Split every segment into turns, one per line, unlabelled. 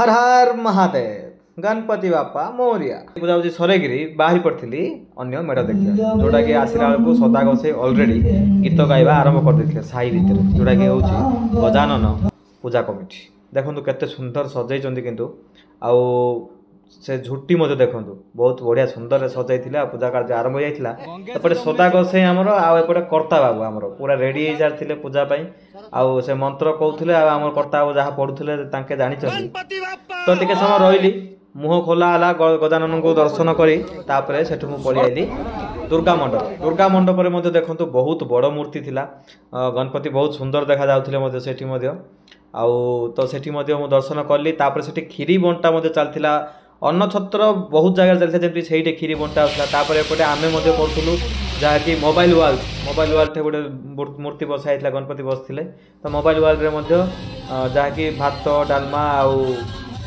ହର ହର ମହାଦେବ, ଗଣପତି ବାପା ମୋରିଆ। ପୂଜାପୂଜି ସରେଇକିରି ବାହାରି ପଡ଼ିଥିଲି ଅନ୍ୟ ମେଢ଼ ଦେଖିବା, ଯୋଉଟାକି ଆସିଲା ବେଳକୁ ସଦା ଗୋସାଇ ଅଲରେଡ଼ି ଗୀତ ଗାଇବା ଆରମ୍ଭ କରିଦେଇଥିଲେ ସାହି ଭିତରେ, ଯୋଉଟାକି ହେଉଛି ଗଜାନନ ପୂଜା କମିଟି। ଦେଖନ୍ତୁ କେତେ ସୁନ୍ଦର ସଜେଇଛନ୍ତି କିନ୍ତୁ, ଆଉ ସେ ଝୁଟି ମଧ୍ୟ ଦେଖନ୍ତୁ ବହୁତ ବଢ଼ିଆ ସୁନ୍ଦରରେ ସଜାଇଥିଲେ। ଆଉ ପୂଜା କାର୍ଯ୍ୟ ଆରମ୍ଭ ହେଇଯାଇଥିଲା। ଏପଟେ ସଦା ଗୋସାଇ ଆମର ଆଉ ଏପଟେ କର୍ତ୍ତା ବାବୁ ଆମର ପୁରା ରେଡ଼ି ହେଇସାରିଥିଲେ ପୂଜା ପାଇଁ। ଆଉ ସେ ମନ୍ତ୍ର କହୁଥିଲେ ଆଉ ଆମର କର୍ତ୍ତା ବାବୁ ଯାହା ପଢ଼ୁଥିଲେ ତାଙ୍କେ ଜାଣିଛନ୍ତି। ତ ଟିକେ ସମୟ ରହିଲି, ମୁହଁ ଖୋଲା ହେଲା, ଗଜାନନଙ୍କୁ ଦର୍ଶନ କରି ତାପରେ ସେଠୁ ମୁଁ ପଳେଇ ଆଇଲି ଦୁର୍ଗା ମଣ୍ଡପ। ଦୁର୍ଗା ମଣ୍ଡପରେ ମଧ୍ୟ ଦେଖନ୍ତୁ ବହୁତ ବଡ଼ ମୂର୍ତ୍ତି ଥିଲା, ଗଣପତି ବହୁତ ସୁନ୍ଦର ଦେଖାଯାଉଥିଲେ ମଧ୍ୟ ସେଠି ମଧ୍ୟ। ଆଉ ତ ସେଠି ମଧ୍ୟ ମୁଁ ଦର୍ଶନ କଲି। ତାପରେ ସେଠି କ୍ଷୀରି ବଣ୍ଟା ମଧ୍ୟ ଚାଲିଥିଲା। ଅନ୍ନଛତ୍ର ବହୁତ ଜାଗାରେ ଚାଲିଥିଲା, ଯେମିତି ସେଇଠି କ୍ଷୀରି ବଣ୍ଟା ହେଉଥିଲା। ତାପରେ ଏପଟେ ଆମେ ମଧ୍ୟ କରୁଥିଲୁ, ଯାହାକି ମୋବାଇଲ ୱାର୍ଲଡ, ମୋବାଇଲ ୱାର୍ଲଡରେ ଗୋଟେ ମୂର୍ତ୍ତି ବସା ହେଇଥିଲା, ଗଣପତି ବସିଥିଲେ। ତ ମୋବାଇଲ ୱାର୍ଲଡରେ ମଧ୍ୟ ଯାହାକି ଭାତ ଡାଲମା ଆଉ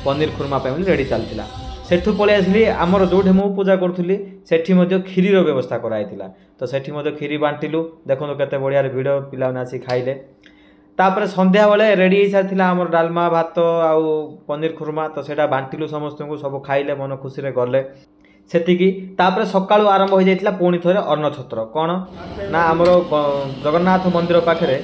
ପନିର ଖୁର୍ମା ପାଇଁ ବୋଲି ରେଡ଼ି ଚାଲିଥିଲା। ସେଠୁ ପଳେଇ ଆସିଲି ଆମର ଯେଉଁଠି ମୁଁ ପୂଜା କରୁଥିଲି, ସେଠି ମଧ୍ୟ କ୍ଷୀରିର ବ୍ୟବସ୍ଥା କରାହେଇଥିଲା। ତ ସେଠି ମଧ୍ୟ କ୍ଷୀରି ବାଣ୍ଟିଲୁ। ଦେଖନ୍ତୁ କେତେ ବଢ଼ିଆରେ ଭିଡ଼, ପିଲାମାନେ ଆସି ଖାଇଲେ। ତାପରେ ସନ୍ଧ୍ୟାବେଳେ ରେଡ଼ି ହେଇସାରିଥିଲା ଆମର ଡାଲମା ଭାତ ଆଉ ପନିର ଖୁର୍ମା, ତ ସେଇଟା ବାଣ୍ଟିଲୁ ସମସ୍ତଙ୍କୁ, ସବୁ ଖାଇଲେ, ମନ ଖୁସିରେ ଗଲେ। ସେତିକି। ତାପରେ ସକାଳୁ ଆରମ୍ଭ ହୋଇଯାଇଥିଲା ପୁଣି ଥରେ ଅନ୍ନଛତ୍ର। କ'ଣ ନା ଆମର ଜଗନ୍ନାଥ ମନ୍ଦିର ପାଖରେ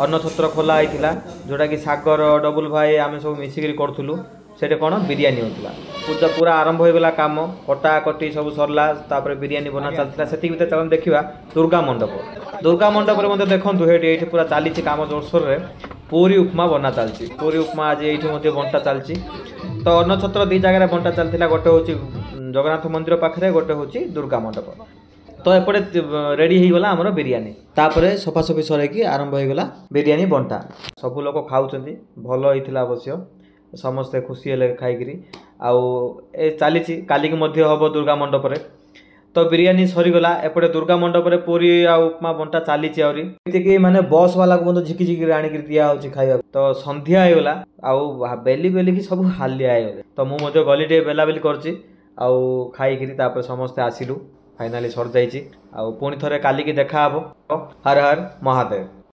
ଅନ୍ନଛତ୍ର ଖୋଲା ହେଇଥିଲା, ଯେଉଁଟାକି ସାଗର ଡବୁଲ ଭାଇ ଆମେ ସବୁ ମିଶିକିରି କରୁଥିଲୁ। ସେଠି କ'ଣ ବିରିୟାନୀ ହେଉଥିଲା। ପୂଜା ପୁରା ଆରମ୍ଭ ହୋଇଗଲା, କାମ କଟାକଟି ସବୁ ସରିଲା, ତାପରେ ବିରିୟାନୀ ବନା ଚାଲିଥିଲା। ସେତିକି ଭିତରେ ଚାଲନ୍ତୁ ଦେଖିବା ଦୁର୍ଗା ମଣ୍ଡପ। ଦୁର୍ଗା ମଣ୍ଡପରେ ମଧ୍ୟ ଦେଖନ୍ତୁ ଏଇଠି ଏଇଠି ପୁରା ଚାଲିଛି କାମ ଜୋରସୋରରେ, ପୁରୀ ଉପମା ବନା ଚାଲିଛି। ପୁରୀ ଉପମା ଆଜି ଏଇଠି ମଧ୍ୟ ବଣ୍ଟା ଚାଲିଛି। ତ ଅନ୍ନଛତ୍ର ଦୁଇ ଜାଗାରେ ବଣ୍ଟା ଚାଲିଥିଲା, ଗୋଟେ ହେଉଛି ଜଗନ୍ନାଥ ମନ୍ଦିର ପାଖରେ, ଗୋଟେ ହେଉଛି ଦୁର୍ଗା ମଣ୍ଡପ। ତ ଏପଟେ ରେଡ଼ି ହେଇଗଲା ଆମର ବିରିୟାନୀ। ତାପରେ ସଫାସଫି ସରେଇକି ଆରମ୍ଭ ହେଇଗଲା ବିରିୟାନୀ ବଣ୍ଟା। ସବୁ ଲୋକ ଖାଉଛନ୍ତି, ଭଲ ହେଇଥିଲା ଅବଶ୍ୟ, ସମସ୍ତେ ଖୁସି ହେଲେ ଖାଇକିରି। ଆଉ ଏ ଚାଲିଛି, କାଲିକି ମଧ୍ୟ ହେବ ଦୁର୍ଗା ମଣ୍ଡପରେ। ତ ବିରିୟାନୀ ସରିଗଲା, ଏପଟେ ଦୁର୍ଗା ମଣ୍ଡପରେ ପୁରୀ ଆଉ ଉପମା ବଣ୍ଟା ଚାଲିଛି ଆହୁରି। ଏତିକି ମାନେ ବସ୍ ବାଲାକୁ ମଧ୍ୟ ଝିକି ଝିକିରି ଆଣିକିରି ଦିଆହେଉଛି ଖାଇବାକୁ। ତ ସନ୍ଧ୍ୟା ହେଇଗଲା ଆଉ ବେଲି ବେଲିକି ସବୁ ହାଲିଆ ହେଇଗଲେ। ତ ମୁଁ ମଧ୍ୟ ଗଲି ଟିକେ ବେଲାବେଲି କରୁଛି ଆଉ ଖାଇକିରି ତାପରେ ସମସ୍ତେ ଆସିଲୁ। ଫାଇନାଲି ସରିଯାଇଛି, ଆଉ ପୁଣି ଥରେ କାଲିକି ଦେଖା ହେବ। ହର ହର ମହାଦେବ।